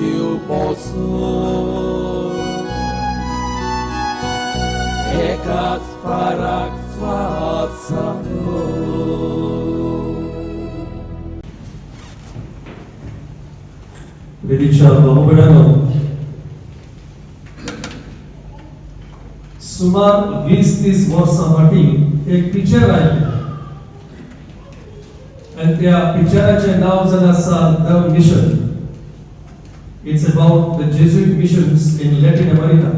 दिवपासून एकाच फाराक स्वासानो. वेदीच्या भाऊ, सुमार 20-30 वर्सां फाटीं एक पिक्चर आयलें आनी त्या पिक्चराचें नांव जावन आसा The Mission. It's about the Jesuit missions in Latin America.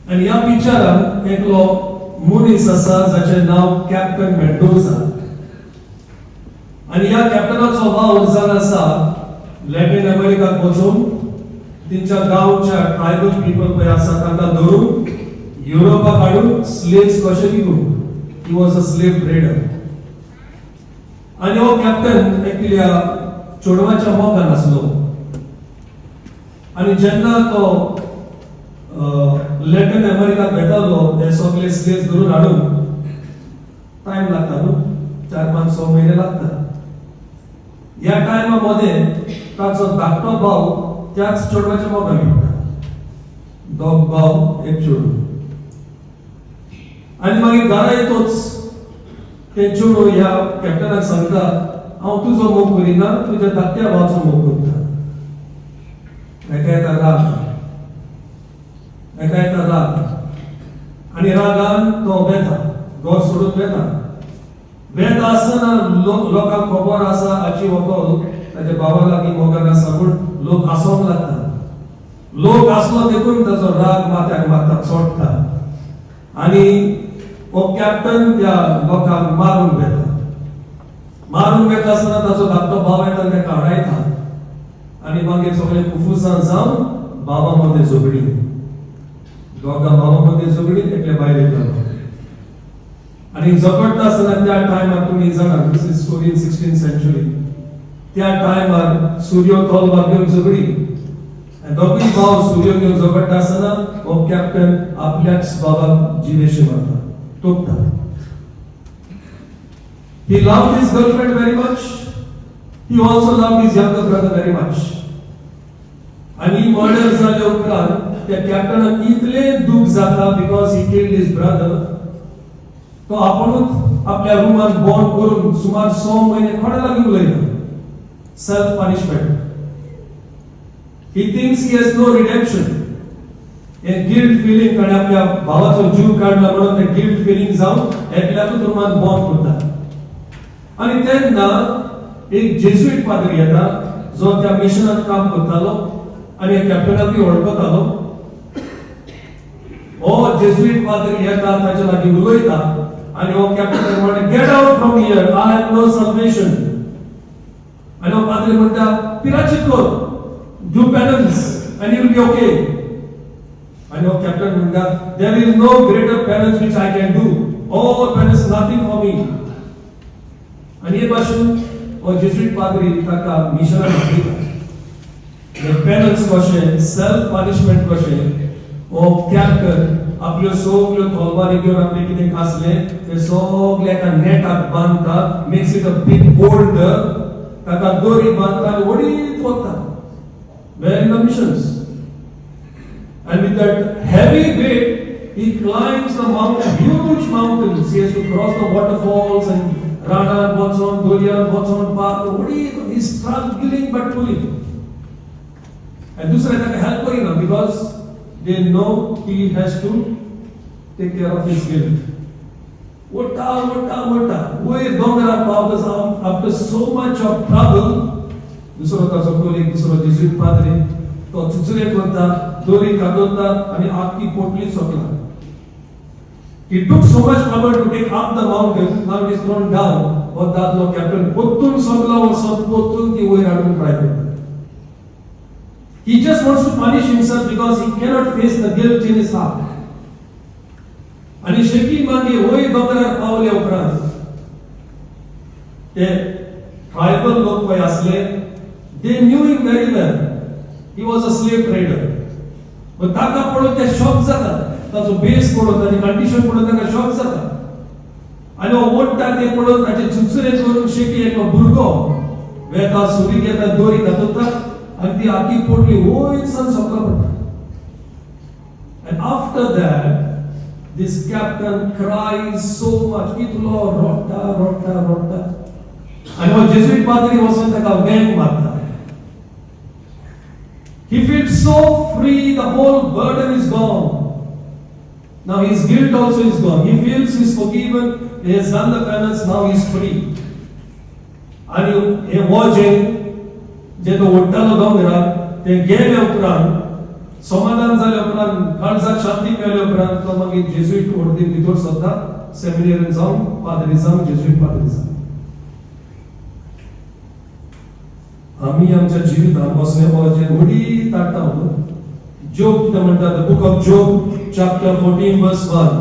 आनी ह्या पिक्चरान एकलो मनीस आसा जाचें नांव कॅप्टन मेंडोजा आनी ह्या कॅप्टनाचो वावर जावन आसा लॅटीन अमेरिकाक वचून तेंच्या गांवच्या ट्रायबल पिपल पळय आसा तांकां धरून युरोपाक हाडून स्लेव्स कशे विकूंक. He was a slave trader. आनी हो कॅप्टन एकल्या चेडवाच्या मोगान आसलो आनी जेन्ना तो लॅटीन अमेरिकाक वेतालो हे सगळे स्लेव्स धरून हाडून, टायम लागता न्हू, 4, 5, 6 म्हयने लागता. ह्या टायमा मध्ये ताचो धाकटो भाव त्याच चेडवाच्या मोगान पडटा. दोग भाव, एक चेडूं. आनी मागीर घरा येतोच ते चेडूं ह्या कॅप्टनाक सांगता, हांव तुजो मोग करिना, तुज्या धाकट्या भावाचो मोग करता. हेका येता राग, हेका येता राग आनी रागान तो वेता, घर सोडून वेता. वेता आसतना लोकांक खबर आसा हाची व्हंकल ताच्या भावा लागीं मोगान आसा म्हूण. लोक हांसोंक लागता. लोक हांसलो देखून ताचो राग माथ्याक मारता, चोडटा आनी हो कॅप्टन त्या लोकांक मारून वेता. मारून वेता आसतना ताचो धाकटो भाव येता आनी ताका आडायता आनी मागीर सगळे कुफुसान जावन भावा मदें झगडी, दोगां भावा मदें झगडी, एकले बायलेक लागून. आनी झगडटा आसतना त्या टायमार, तुमी जाणा, this is story in 16 century, त्या टायमार सुरयो तलवार घेवन झगडी आनी दोगूय भाव सुरयो घेवन झगडटा आसतना हो कॅप्टन आपल्याच बाबाक जिवेशी मारता, तोपता. He loved his girlfriend very much. He also loved his younger brother very much. आणि मर्डर जाल्या उपरांत त्या कॅप्टनाक इतलें दूख जाता because he killed his brother, तो आपणूच आपल्या रुमान बंद करून सुमार 6 म्हयने कोणा लागीं उलयना. Self punishment. He thinks he has no redemption. हे गिल्ट फिलिंग, ताणें आपल्या भावाचो जीव काडला म्हणून ते गिल्ट फिलिंग जावन एकल्याकूच रुमान बंद करता. आनी तेन्ना एक जेजुईट पाद्री येता जो त्या मिशनात काम करतालो आनी कॅप्टनाकूय वळखतालो. हो जेजुईट पाद्री येता, ताच्या लागीं उलयता आनी हो कॅप्टन म्हणटा, "Get out from here, I have no salvation." आनी हो पाद्री म्हणटा, "पिराचित कर, do penance and you will be okay." आनी हो कॅप्टन म्हणटा, "There is no greater penance which I can do. All penance nothing for me." आनी हे भाशेन हो जेजुईट पाद्री ताका मिशनाक दाखयता पेनन्स कशें, सेल्फ पनिशमेंट कशें. हो कॅप्टन आपल्यो सगल्यो तलवारी घेवन आपले कितें आसलें ते सगळे एका नेटाक बांदता, makes it a big boulder, ताका दोरी बांदता आनी ओडीत वता where in the missions. And with that heavy weight, he climbs the mountain, huge mountains. He has to cross the waterfalls and रानान वचोन, दर्यान वचोन, पार ओडीत. He's struggling but pulling. And दुसरे ताका हेल्प करिना because they know he has to take care of his guilt. ओडटा, ओडटा, ओडटा, वयर दोंगरार पावता. After so much of trouble, दुसरो ताचो कोलीग, दुसरो जेजुईट पाद्री, तो चुचुरे करता, दोरी कातरता आनी आख्खी पोटली सोंपला. He took so much trouble to take up the mountain, now it is thrown down. हो दादलो कॅप्टन परतून सोंपला वचत परतून ती वयर हाडून ट्राय करता. He just wants to punish himself because he cannot face the guilt in his heart. आणि शेकी मागीर वयर दोंगरार पावले उपरांत ते ट्रायबल लोक पळय आसले, they knew him very well. He was a slave trader. ताका पळोवन ते शॉक जाता. ताचो बेस पळोवन, ताची कंडिशन पळोवन ताका शॉक जाता. आनी हो ओडटा ते पळोवन ताचे चुचुरे करून शेकी एक भुरगो वेता, सुरी घेता, दोरी कातरता. आनी ती आखी पोटली वयर सान सकला पडटा. And after that, this captain cries so much. कितलो रडटा, रडटा, रडटा. आनी हो जेजुईट पाद्री वचून ताका वेंग मारता. He feels so free, the whole burden is gone. Now his guilt also is gone. He feels he's forgiven, he has done the penance, now he is free. आणि हे वजें जे तो ओडटालो दोंगरार ते गेले उपरांत, समाधान जाले उपरांत, काळजाक शांती मेळ्ळे उपरांत, तो मागीर जेजुईट ओर्दीन भितर सरता, सेमिनेरीन जावन पाद्री जावन, जेजुईट पाद्री जावन. आमी आमच्या जिवितांत असलें वजें उडीत हाडटा. जोब कितें म्हणटा? The book of Job, chapter 14 verse 1.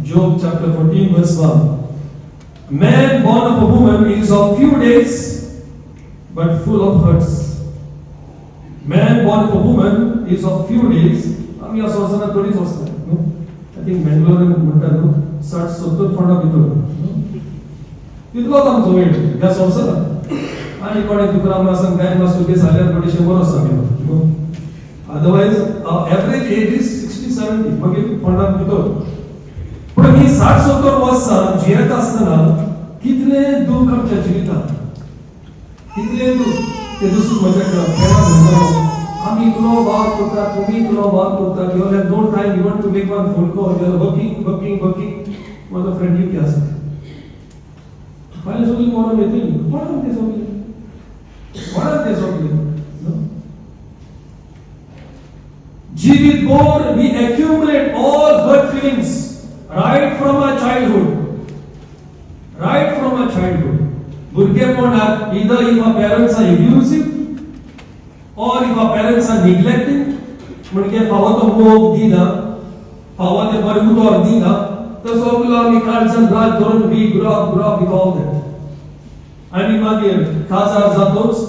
Job chapter 14 verse 1. Man born of a woman is of few days but full of hurts. Man born of a woman is of few days. आमी असो वचना, थोडीच वचना न्हू. I think बेंगलोरान म्हणटा न्हू, 60-70 फोंडा भितर तितलोच आमचो वेळ ह्या संवसारात. आनी कोणे तुका मासान काय मात सुके जाल्यार थोडीशे बरो आसा न्हू. Otherwise average age is 60-70, मागीर फोंडात भितर. पूण ही 60-70 वर्सां जियेत आसतना कितलें दुःख आमच्या जिवितांत, कितलें दुःख. ते दुसरो म्हज्या फ्रेंडा म्हणटालो, आमी तुलो वावर करता, तुमी तुलो वावर करता, you have no time even to make one phone call, you are working, working, working. म्हजो फ्रेंड युके आसा. फाल्यां सगळीं मरोन येतली. कोणाक ते सगळीं, कोणाक ते सगळीं? जिवीत भर we accumulate all hurt feelings right from our childhood, right from our childhood. भुरगेपणात either if our parents are abusive or if our parents are neglecting, म्हणजे फावो तो मोग दिना, फावो ते बरें उतर दिना, तर सगलो आमी काळजान राग धरून we grow up with all that. आनी मागीर काजार जातोच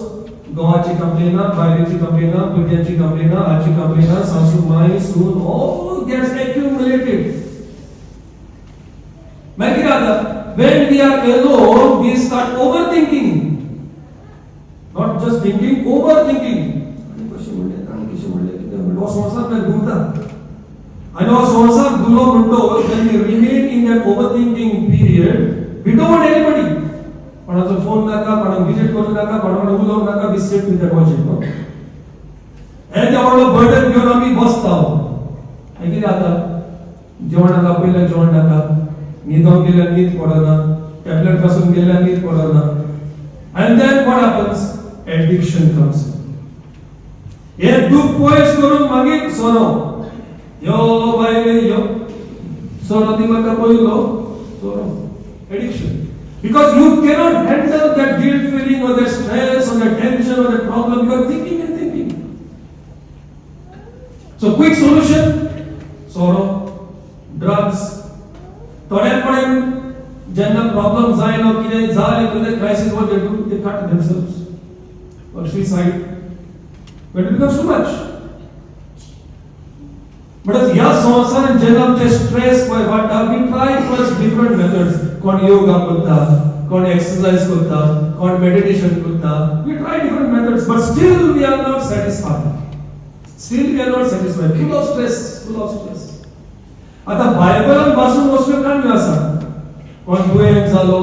घोवाची कंप्लेना, बायलेची कंप्लेना, भुरग्यांची कंप्लेना, हाची कंप्लेना, सासू माय सून, all gets accumulated. मागीर आता when we are alone, we start overthinking, not just thinking, overthinking. आनी कशें म्हणलें ताणें, कशें म्हणलें, कितें म्हणलें, हो संवसार मागीर घुंवता. आनी हो संवसार घुलो म्हणटो, when we remain in that overthinking period, we don't want anybody. कोणाचो फोन नाका, कोणाक विजीट करूं नाका, कोणा कडेन उलोवंक नाका. We sit with that watching हे ते व्हडलो बर्डन घेवन आमी बसता. मागीर कितें जाता? जेवणाक आपयल्यार जेवण नाका, न्हिदोंक गेल्यार न्हीद पडना, टॅबलेट पासून गेल्यार न्हीद पडना. And then what happens? Addiction comes. हे दुःख पयस करून मागीर सोरो, यो बायले यो, सोरो दी म्हाका पयलो, सोरो, addiction. Because you cannot handle that guilt feeling or that stress or that tension or that problem. You are thinking and thinking. So quick solution, सोरो, drugs. थोड्या कडेन जेन्ना प्रॉब्लम जायना, कितें जालें, कितें crisis, what they do? They cut themselves or suicide when it becomes too much. But ह्या संवसारात जेन्ना आमचे स्ट्रेस पळय वाडटा, we try first different methods. कोण योगा करता, कोण एक्सरसाइज करता, कोण मेडिटेशन करता. We try different methods, but still we are not satisfied. Still we are not satisfied. Full of stress, full of stress. आता बायबलान वाचून असल्यो काणयो आसा. कोण दुयेंत जालो,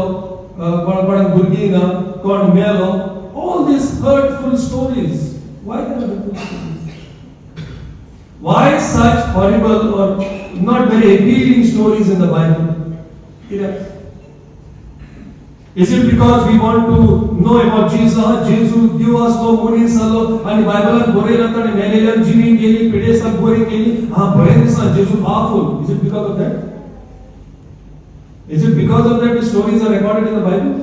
कोण कोणाक भुरगीं ना, कोण मेलो. All these hurtful stories. Why they are hurtful stories? Why such horrible or not very appealing stories in the Bible? कित्याक? Is it because we want to know about Jesus? जेजू देव आसलो, मनीस जालो आनी बायबलान बरयलां ताणें मेलेल्यान जिवीं केली, पिडेस्ताक बरी केली. हा, बरें दिसता, जेजू powerful. Is it because of that? Is it because of that the stories are recorded in the Bible?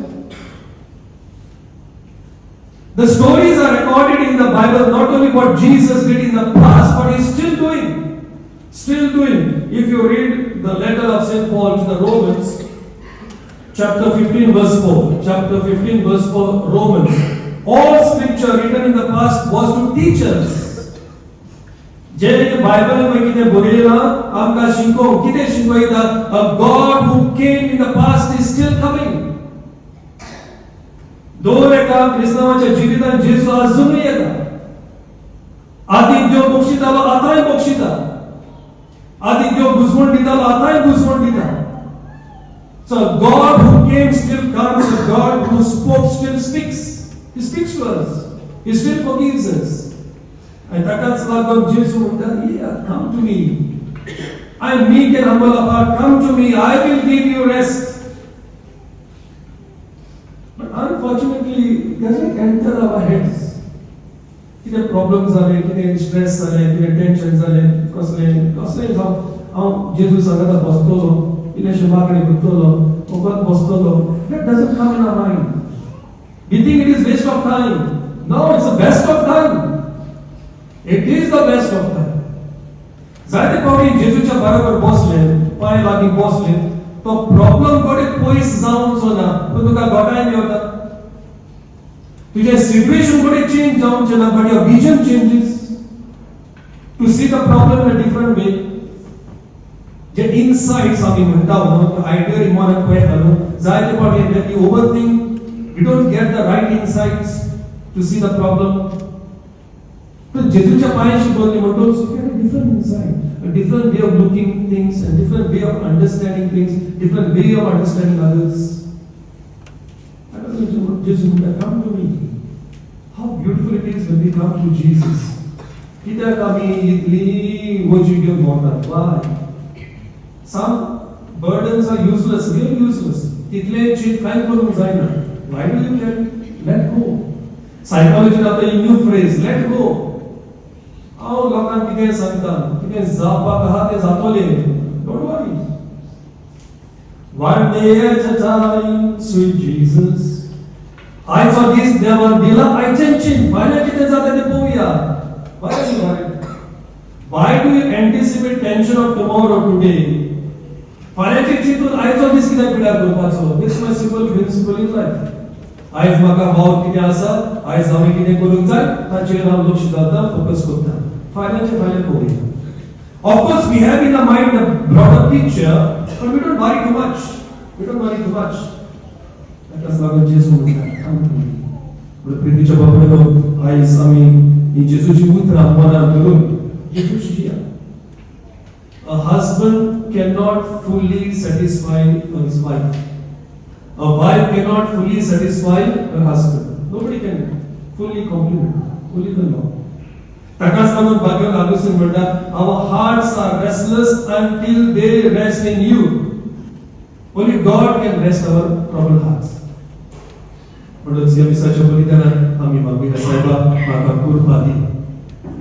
The stories are recorded in the Bible not only what Jesus did in the past, but he's still doing. Still doing. If you read the letter of St. Paul to the Romans, chapter 15, verse 4. Chapter 15, verse 4, Romans. All scripture written in the past was to teach us. J Bible मध्ये कितें बरयलां आमकां शिकोवंक. कितें शिकयता? A God who came in the past is still coming. दर एका क्रिस्तांवाच्या जिवितांत जेजू अजूनय येता. बक्षिता. आदी देव बुजवण दितालो, आतांय बुजवण दिता. So God who came still comes, and God who spoke still speaks. He speaks to us. He still forgives us. And ताकाच लागून जेजू म्हणटा, "Yeah, come to me. I am meek and humble of heart. Come to me, I will give you rest." But unfortunately, it doesn't enter our heads. कितें problem जाले, कितें stress जाले, कितें tension जालें, कसलें कसलें जावं, हांव जेजू सांगता बसतलो, इल्लेशें मागणें करतलो, वखद बसतलो. That doesn't come in our mind. We think it is waste of time. No, it's the best of time. It is the best of time. जायते फावटी जेजूच्या बरोबर बसले, पांय लागीं बसले, तो प्रॉब्लम कडेन पयस जावचो ना, पूण तुका घटाय मेवता. तुजें सिट्युएशन कडेन चेंज जावचें ना, but your vision changes to see the problem in a different way. J insights आमी म्हणटा न्हू, आयडिया मनात पळयता न्हू, जायते फावटी we overthink, we don't get the right insights to see the problem. तर जेजूच्या पांयाशी बसली म्हणटूच you get a different insight, a different way of looking things, a different way of understanding things, different way of understanding others. जेजू म्हणटा, "Come to me." How beautiful it is when we come to Jesus. कित्याक आमी इतली वजी घेवन भोंवतात? Why? Some burdens are useless, really useless. तितले चीज कांय करूंक जायना. Why do you carry? Let go. Psychology आतां ही new phrase, let go. हांव लोकांक कितें सांगता, कितें जावपाक आहा तें जातलें. Don't worry. One day at a time, sweet Jesus. आयचो दीस देवान दिला, आयचें चिंत, फाल्यां कितें जाता तें पळोवया. Why are you worried? Why do you anticipate tension of tomorrow today? फाल्यांची चिंतून आयचो दीस कित्याक पिड्यार करपाचो? This my simple principle in life. आयज म्हाका वावर कितें आसा, आयज हांवें कितें करूंक जाय, ताचेर हांव लक्ष घालता, फोकस करता. फाल्यांचें फाल्यां पळोवया. Of course, we have in our mind a broader picture, but we don't worry too much. We don't worry too much. ताकाच लागून जेजू म्हणटा, "Come to me." म्हणून प्रितीच्या बाबांनो, आयज आमी ही जेजूची उतरां मनात धरून जेजूची जिया. A husband cannot fully satisfy his wife. A wife cannot fully satisfy her husband. Nobody can fully compliment. Only the Lord. ताकाच लागून भाग्यवान आगुस्तीन म्हणटा, "Our hearts are restless until they rest in you." Only God can rest our troubled hearts. म्हणून ह्या मिसाच्या बलिदानात आमी मागूया, साहेबा, म्हाका कृपा दी.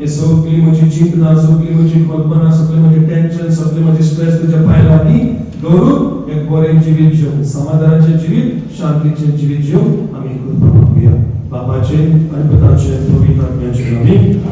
हे सगळी म्हजी चिंतना, सगळी म्हजी कल्पना, सगळी म्हजी टेन्शन, सगळी म्हजी स्ट्रेस तुज्या पांय लागीं दवरून एक बरें जिवीत जेवूं, समाधानाचें जिवीत, शांतीचें जिवीत जेवूं आमी कृपा मागूया. बापाचे आनी पुताचे, पवित्र आत्म्याचे नामी.